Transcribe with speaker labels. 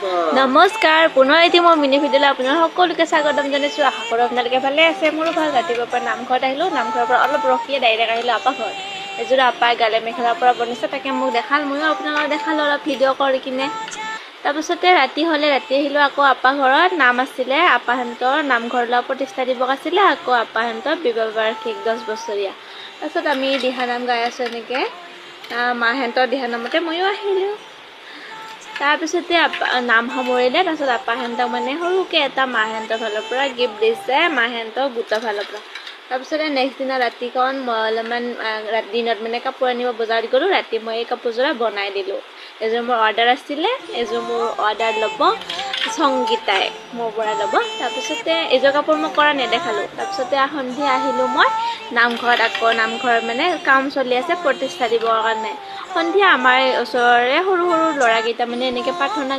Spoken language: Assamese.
Speaker 1: নমস্কাৰ, পুনৰ এটি মই মিনি ভিডিঅ'লৈ আপোনাৰ সকলোকে স্বাগতম জনাইছোঁ। আশা কৰোঁ আপোনালোকে ভালে আছে, মোৰো ভাল। ৰাতিপুৱাৰ পৰা নামঘৰত আহিলোঁ। নামঘৰৰ পৰা অলপ ৰখিয়ে ডাইৰেক্ট আহিলোঁ আপা ঘৰত। এযোৰা আপাই গালে মেখেলাৰ পৰা বনাইছে, তাকে মোক দেখাল, ময়ো আপোনালোকক দেখালোঁ অলপ ভিডিঅ' কৰি কিনে। তাৰপিছতে ৰাতি হ'লে ৰাতি আহিলোঁ আকৌ আপা ঘৰত। নাম আছিলে আপাহঁতৰ, নামঘৰ লোৱা প্ৰতিষ্ঠা দিৱস আছিলে, আকৌ আপাহঁতৰ বিবাহ বাৰ্ষিক 10 বছৰীয়া। তাৰপিছত আমি দিহানাম গাই আছোঁ এনেকৈ, মাহঁতৰ দিহানামতে ময়ো আহিলোঁ। তাৰপিছতে আপা নাম সামৰিলে। তাৰপিছত আপাহেঁতক মানে সৰুকৈ এটা মাহঁতৰ ফালৰ পৰা গিফ্ট দিছে, মাহঁতৰ গোটৰ ফালৰ পৰা। তাৰপিছতে নেক্সট দিনা ৰাতিখন মই অলপমান, দিনত মানে কাপোৰ আনিব বজাৰত গ'লোঁ, ৰাতি মই এই কাপোৰযোৰা বনাই দিলোঁ। এযোৰ মোৰ অৰ্ডাৰ আছিলে, এযোৰ মোৰ অৰ্ডাৰ ল'ব সংগীতাই মোৰ পৰা ল'ব। তাৰপিছতে এইযোৰ কাপোৰ মই কৰা নেদেখালোঁ। তাৰপিছতে সন্ধিয়া আহিলোঁ মই নামঘৰত। আকৌ নামঘৰত মানে কাম চলি আছে প্ৰতিষ্ঠা দিবৰ কাৰণে। সন্ধিয়া আমাৰ ওচৰৰে সৰু সৰু ল'ৰাকেইটা মানে এনেকৈ প্ৰাৰ্থনা